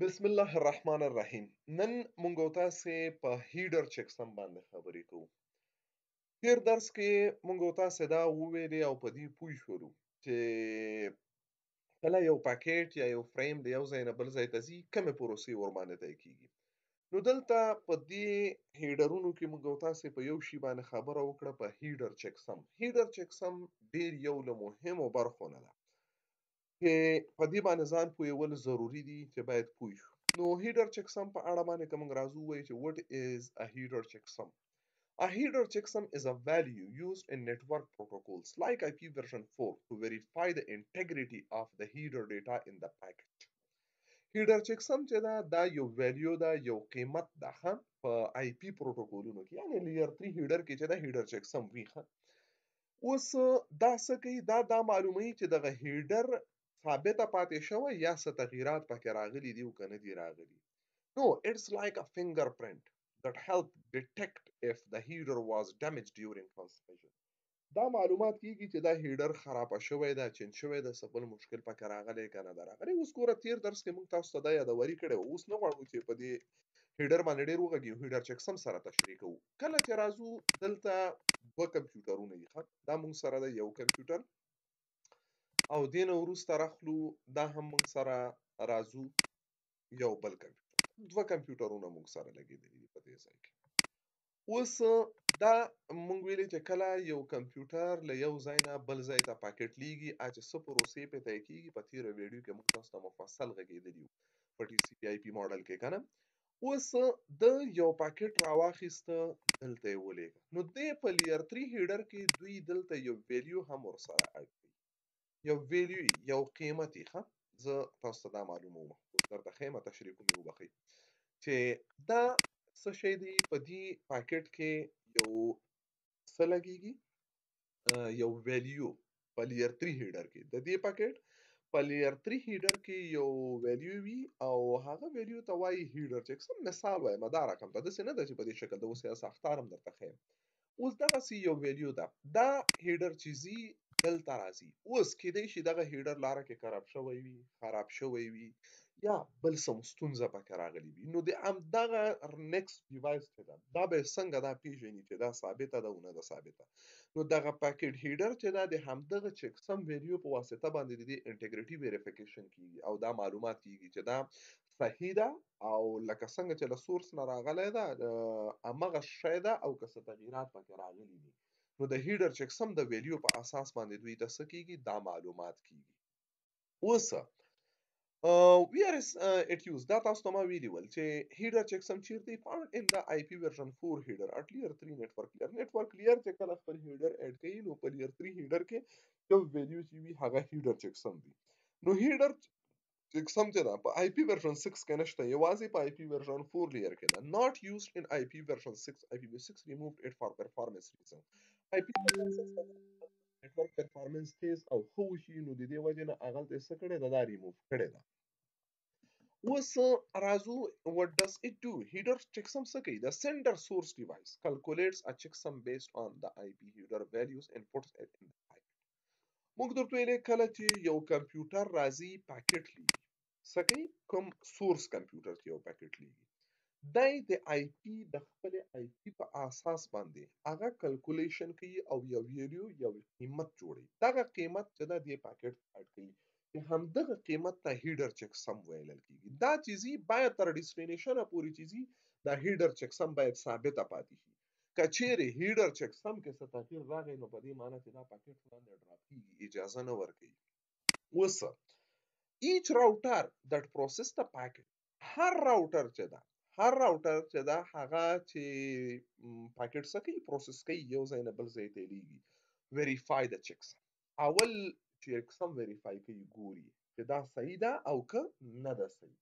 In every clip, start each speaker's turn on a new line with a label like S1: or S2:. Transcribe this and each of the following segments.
S1: بسم الله الرحمن الرحیم. نن مونږ او تاسو په هیډر چکسم باندې خبرې کوو. تیر درس کې مونږ او تاسو دا وویلې او په دې پوه شولو چې کله یو پاکټ یا یو فریم د یو ځای نه بل ځای ته ځي، کومې پروسې ورباندې طی کیږي. نو دلته په دې هیډرونو کې مونږ او تاسو په یو شي باندې خبره وکړه، په هیډر چکسم. هیډر چکسم ډیر یو له مهمو برخو نه ده چې په دې باندې ځان پوهول ضروري دي چې باید پوه شو. نو هیډر چکسم په اړه باندې که موږ راځو وایو چې what is a header checksum? A header checksum is a value used in network protocols like IP version 4 to verify the integrity of the header data in the packet. هیډر چکسم چې دا دا یو ویلیو ده، یو قیمت ده، ښه، په آی پی پروتوکولونو کې، یعنی لیر 3 هیډر کې چې دا هیډر چکسم وي. ښه، اوس دا څه کوي؟ دا دا معلوموي چې دغه هیډر ثابته پاتې شوی یا څه تغیرات پکې راغلي دي او که نه دي راغلي. نو it's like a fingerprint that help detect if the header was damaged during transmission. دا معلومات کیږي چې دا هیډر خرابه شوی ده، چینج شوی ده، څه بل مشکل پکې راغلی که نه ده راغلی. اوس ګوره، تېر درس کې موږ تاسو ته دا یادوري کړې وه. اوس نه غواړو چې په دې هیډر باندې ډېر وغږېږو، هیډر چکسم سره تشریح کوو. کله چې راځو دلته دوه کمپیوټرونه دي، ښه، دا موږ سره ده یو کمپیوټر، او دې نه وروسته راخلو دا هم موږ سره راځو یو بل کمپیوټر. دوه کمپیوټرونه موږ سره لګېدلي دي په دې ځای کې. اوس دا موږ ویلې چې کله یو کمپیوټر له یو ځای نه بل ځای ته پاکټ لیږي، چې څه پروسې پې طی کېږي، په تېره ویډیو کې موږ تاسو ته مفصل غږېدلي وو په ټي سي پي آی پي ماډل کې، که نه؟ اوس د یو پاکټ راواخیسته، دلته یې ولېږه. نو دی په لیر 3 هیډر کې دوی دلته یو ویلیو هم ورسره اډ کوي، یو ویلیو، یو قیمت یې. ښه، زه تاسو ته دا معلوموم، اوس درته ښیم، تشریح کوم یې، وبخښئ، چې دا څه شی دی. په دې پاکټ کې یو څه لګېږي، یو ویلیو. په لیر 3 هیډر کې، د دې پاکټ په لیر 3 هیډر کې یو ویلیو وي او هغه ویلیو ته وایي هیډر چکسم. مثال وایم، دا رقم ته داسې نه ده چې په دې شکل د اوس یې ساختار هم درته ښیم. اوس دغسې یو ویلیو ده، دا هیډر چې ځي دلته راځي. اوس کیدای شي دغه هیډر لاره کې خراب شوی وي، خراب شوی وي یا بل څه ستونزه پکې راغلي وي. نو د همدغه نیکسټ ډیوایس چې ده، دا به څنګه دا پیژني چې دا ثابته ده او نه ده ثابته؟ نو دغه پاکټ هیډر چې ده، د همدغه چکسم ویلیو په واسطه باندې د دې انټیګریټي ویریفیکیشن کیږي او دا معلومات کیږي چې دا صحیح ده او لکه څنګه چې له سورس نه راغلی ده همغه شی ده او که څه تغیرات پکې راغلي دي. نو د هیډر چکسم د ویلیو په اساس باندې دوی ته څه کیږي؟ دا معلومات کیږي. اوس where is it used؟ دا تاسو ته ما ویلي ول چې هیډر چکسم چیرته دی؟ Found in the IP version 4 header at layer 3 network layer. Network layer چې کله خپل هیډر اډ کوي، نو په layer 3 هیډر کې یو ویلیو چې وي هغه هیډر چکسم وي. نو هیډر چکسم چې ده په IP version 6 کې نشته، یوازې په IP version 4 layer کې ده. Not used in IP version 6. IPv6 removed it for performance reason. IP version 6 نټورک پرفارمنس تیز او ښه وشي، نو د دې وجې نه هغلته یې څه کړې ده؟ دا ریموو کړې ده. اوس راځو، what does it do؟ Header checksum څه کوي؟ The sender source device calculates a checksum based on the IP header values and puts it in the packet. موږ درته ویلې کله چې یو کمپیوټر راځي پاکټ لیږي، څه کوي؟ کوم سورس کمپیوټر چې یو پاکټ لیږي، دی د آی پی، د خپلې آی پی په اساس باندې هغه کلکولیشن کوي او یو ویلیو، یو قیمت جوړوي. دغه قیمت چې دا دې پاکټ اډ کوي چې همدغه قیمت ته هیډر چکسم ویل کیږي. دا چې ځي باید تر ډیسټینیشنه پورې چې ځي دا هیډر چکسم باید ثابته پاتې شي. که چیرې هیډر چکسم کې څه تغییر راغی، نو په دې معنی چې دا پاکټ وړاندې ډراپ کیږي، اجازه نه ورکوي. اوس each router that process the packet، هر راوټر چې ده، هر راوټر چې ده هغه چې پاکټ څه کوي؟ پروسس کوي، یو ځای نه بل ځای ته لیږي، verify the checksum. اول چکسم ویریفای کوي، ګوري چې دا صحیح ده او که نه ده صحیح.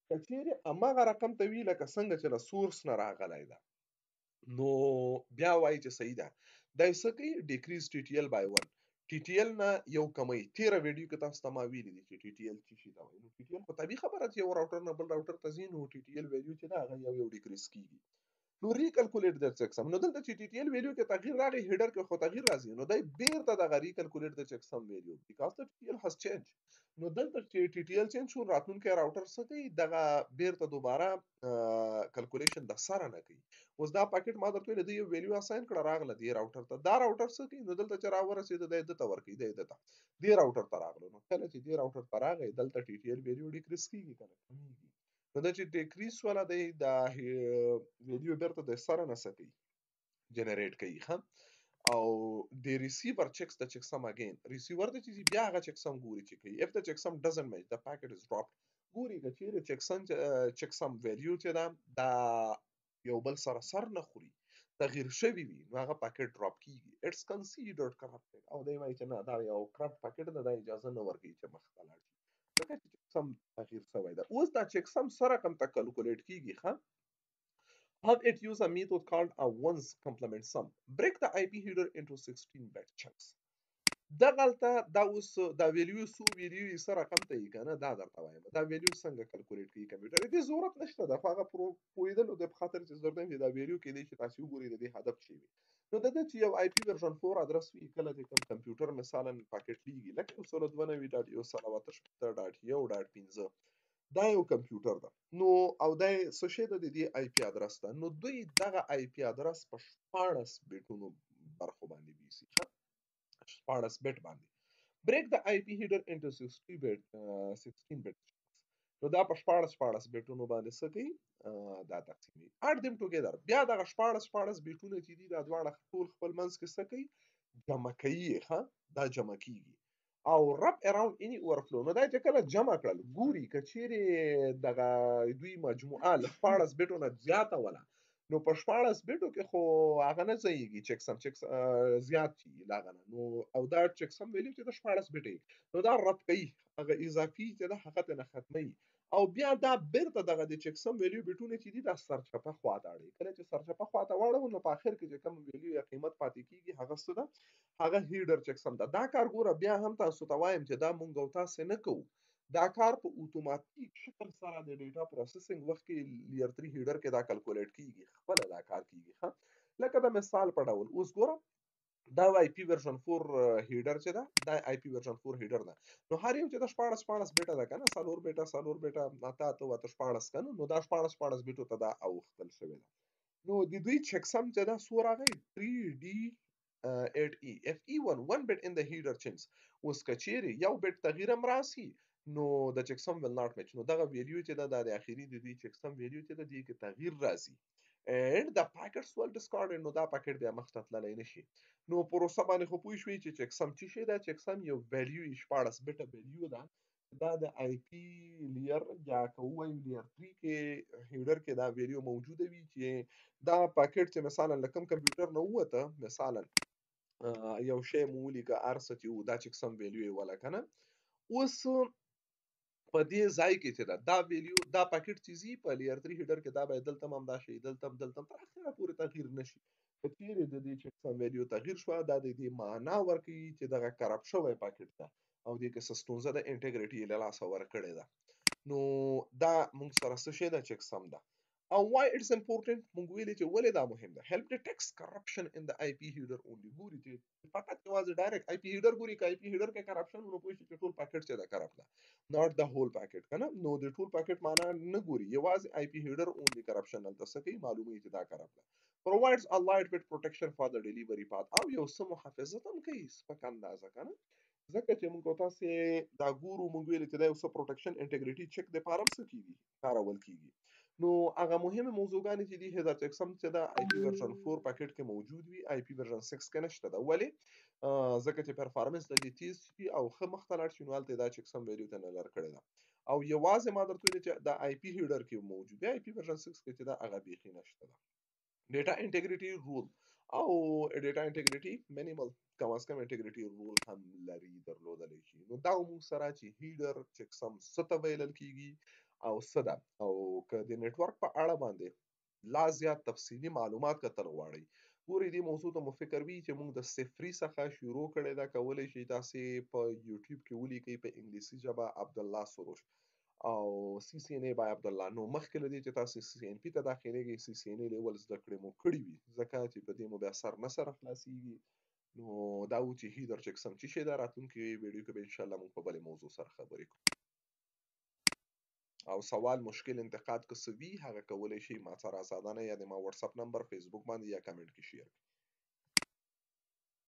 S1: که چیرې هماغه رقم ته وي لکه څنګه چې له سورس نه راغلی ده، نو بیا وایي چې صحیح ده. دا یې څه کوي؟ ډیکریز ټي ټي ال بای 1، ټي ټي ال نه یو کموي. تېره ویډیو کې تاسو ته ما ویلي دي چې ټي ټي ال څه شي ته وایي. نو ټي ټي ال خو طبیعي خبره چې یو راوټر نه بل راوټر ته ځي، نو ټي ټي ال ویلیو چې ده هغه یو یو ډیکریز کیږي. نو ریکلکولیټ د چیکسم، نو دلته چې ټي ټي ایل ویلیو کې تغییر راغی، هیډر کې خو تغییر راځي، نو دی بیرته دغه ریکلکولیټ د چیکسم ویلیو بیکاز د ټي ټي ایل هاز چینج. نو دلته چې ټي ټي ایل چینج شو، راتلونکی راوټر څه کوي؟ دغه بیرته دوباره کلکولیشن د سره نه کوي. اوس دا پاکټ ما درته ویل، دی یو ویلیو اساین کړه، راغله دی راوټر ته. دا راوټر څه کوي؟ نو دلته چې راورسېده، دی ده ته ورکوي، دی ده ته دې راوټر ته راغلو. نو کله چې دې راوټر ته راغی، دلته ټي ټي ایل ویلیو ډیکریز کیږي کنه کمیږي؟ نو دا چې ډیکریز شوله، دی دا ویلیو بیرته د سره نه څه کوي؟ جنریټ کوي. ښه، او د ریسیور چیکس د چیکسم اگین، ریسیور ته چې بیا هغه چیکسم ګوري چې کوي. If the checksum doesn't match, the packet is dropped. ګوري که چیرې چیکسم ویلیو چې ده دا یو بل سره سر نه خوري، تغییر شوی وي، نو هغه پاکټ ډراپ کیږي. اټس کنسیډرډ کرپټډ، او دی وایي چې نه، دا یو کرپټ پاکټ ده، دا اجازه نه ورکوي چې مخته لاړ شي، ځکه چې چیکسم تغییر شوی ده. اوس دا چیکسم څه رقم ته کلکولیټ کیږي؟ ښه، How it use a method called a ones complement sum. Break the IP header into 16 bit chunks. دغلته دا اوس دا ویلیو سو ویلیو یې څه رقم ته یې کنه، دا درته وایم دا ویلیو څنګه کلکولیټ کوي کمپیوټر. دې ضرورت نشته ده، خو هغه پوهېدلو د په خاطر چې ضرورت دی. دا ویلیو کېدای شي تاسې وګورئ د دې هدف څه وي. نو د ده چې یو آی پی ورژن 4 ادرس وي، کله چې کوم کمپیوټر مثلا پاکټ لیږي، لکه 192.168.1.5، دا یو کمپیوټر ده، نو او دا څه شی ده؟ د دې آی پی ادرس ده. نو دوی دغه آی پی ادرس په 16 بیټونو برخو باندې ویسي، 16 بیټ باندې. Break the IP header into 60 bit 16 bit. نو دا په 16 16 بیټونو باندې څه کوي؟ دا تقسیموي. Add them together، بیا دغه 16 16 بیټونه چې دي، دا دواړه ټول خپل منځ کې څه کوي؟ جمع کوي. ښه، دا جمع کیږي او wrap around any overflow. نو دا چې کله جمع کړل، ګوري که چیرې دغه دوی مجموعه له 16 بیټو نه زیاته وله، نو په 16 بیټو کې خو هغه نه ځایږي چیکسم، چیک زیات شي له هغه نه. نو او دا چیکسم ویلیو چې د 16 بیټ، نو دا رب کوي، هغه اضافي چې ده هغه ته نه ختموي، او بیا دا بیرته دغه د چیکسم ویلیو بیټونه چې دي، دا سرچپه خواته اړوي. کله چې سرچپه خواته واړوو، نو په اخر کې چې کوم ویلیو یا قیمت پاتې کیږي، هغه څه ده؟ هغه هیډر چیکسم ده. دا کار ګوره بیا هم تاسو ته وایم چې دا مونږ او تاسې نه کوو، دا کار په اتوماتیک شکل سره د ډیټا پروسیسینګ وخت کې لیر 3 هیډر کې دا کلکولیټ کیږي، خپله دا کار کیږي. ښه، لکه د مثال په ډول اوس ګوره دا آی پی ورژن 4 هیډر چې ده، دا آی پی ورژن 4 هیډر ده. نو هر یو چې د 16 16 بیټه ده کنه، څلور بیټه، څلور بیټه، اته اته، اته، 16 کنه. نو دا 16 16 بیټو ته دا اوښتل شوې ده. نو د دوی چیکسم چې ده څو راغی؟ 3 D 8 E. If E1 1 bit in the header change، اوس که چیرې یو بیټ تغییر هم راسي، نو د چیکسم will not match. نو دغه ویلیو چې ده، دا د اخیری د دوی چیکسم ویلیو چې ده، دې کې تغییر راځي and the packets will discarded. نو دا پاکټ بیا مخته تللی نشي. نو پروسه باندې خو پوه شوي چې چیکسم څه شی ده؟ چیکسم یو ویلیو، 16 بیټه ویلیو ده. دا د آی پی لیر یا که ووایو لیر 3 کې هیډر کې دا ویلیو موجوده وي چې دا پاکټ چې مثلا له کوم کمپیوټر نه ووته، مثلا یو شی مو ولیکه، هر څه چې وو، دا چیکسم ویلیو یې وله که نه. اوس په دې ځای کې چې ده دا ویلیو، دا پاکټ چې ځي په لیر 3 هیډر کې، دا باید دلته هم همدا شي، دلته هم، دلته هم، تر اخره پورې تغییر نه شي. که چیرې د دې چیکسم ویلیو تغییر شوه، دا د دې معنا ورکوي چې دغه کرپټ شوی پاکټ ده او دې کې څه ستونزه ده، انټیګریټي یې له لاسه ورکړې ده. نو دا موږ سره څه شی ده؟ چیکسم ده. او why it's important؟ موږ ویلې چې ولې دا مهم ده. Help detects corruption in the IP header only. ګوري چې فقط یوازې ډایرکټ IP header ګوري، که IP header کې کرپشن، نو پوه شي چې ټول پاکټ چې ده کرپټ ده، not the whole packet کنه. نو د ټول پاکټ معنا نه ګوري، یوازې IP header only corruption هلته څه کوي؟ معلوموي چې دا کرپټ ده. Provides a lightweight protection for the delivery path، او یو څه محافظت هم کوي سپک اندازه کنه، ځکه چې موږ تاسو دا ګورو، موږ ویل چې دا یو څه پروټیکشن، انټیګریټي چک د پاره هم څه کیږي؟ کارول کیږي. نو هغه مهمه موضوعګانې چې دي، هیډر چیکسم چې دا آی پی ورژن 4 پاکټ کې موجود وي، آی پی ورژن 6 کې نشته ده. ولې؟ ځکه چې پرفارمنس د دې تیز شي او ښه مخته لاړ شي، نو هلته دا چیکسم ویلیو ته نه لر کړې ده. او یوازې ما درته ویل چې دا آی پی هیډر کې موجود دی، آی پی ورژن 6 کې چې دا هغه بیخي نشته ده. ډیټا انټیګریټي رول او ډیټا انټیګریټي مینیمل کم از کم انټیګریټي رول هم لري، درلودلی شي. نو دا موږ سره چې هیډر چیکسم څه ته ویل کیږي او څه ده. او که د نتورک په اړه باندې لا زیات تفصیلي معلومات کتل غواړئ، ګورئ دې موضوع ته مو فکر وي چې موږ د صفري څخه شروع کړې ده، کولی شئ تاسې په یوټیوب کې ولیکئ په انګلیسي ژبه عبدالله سروش. او سی سی ان ای بای عبدالله. نو مخکې له دې چې تاسو سی سی ان پی ته داخلېږئ، سی سی ان ای لیول زده کړې مو کړي وي، ځکه چې په دې مو بیا سر نه سره خلاصېږي. نو دا و چې هیدر چکسم چې شی ده. راتلونکي ویډیو کې به ان شاء الله موږ په بلې موضوع سره خبرې کوو. او سوال، مشکل، انتقاد که څه وي، هغه کولی شئ ما سره آزادانه یا د ما واتساپ نمبر، فیسبوک باندې یا کمنټ کې شیر کړئ.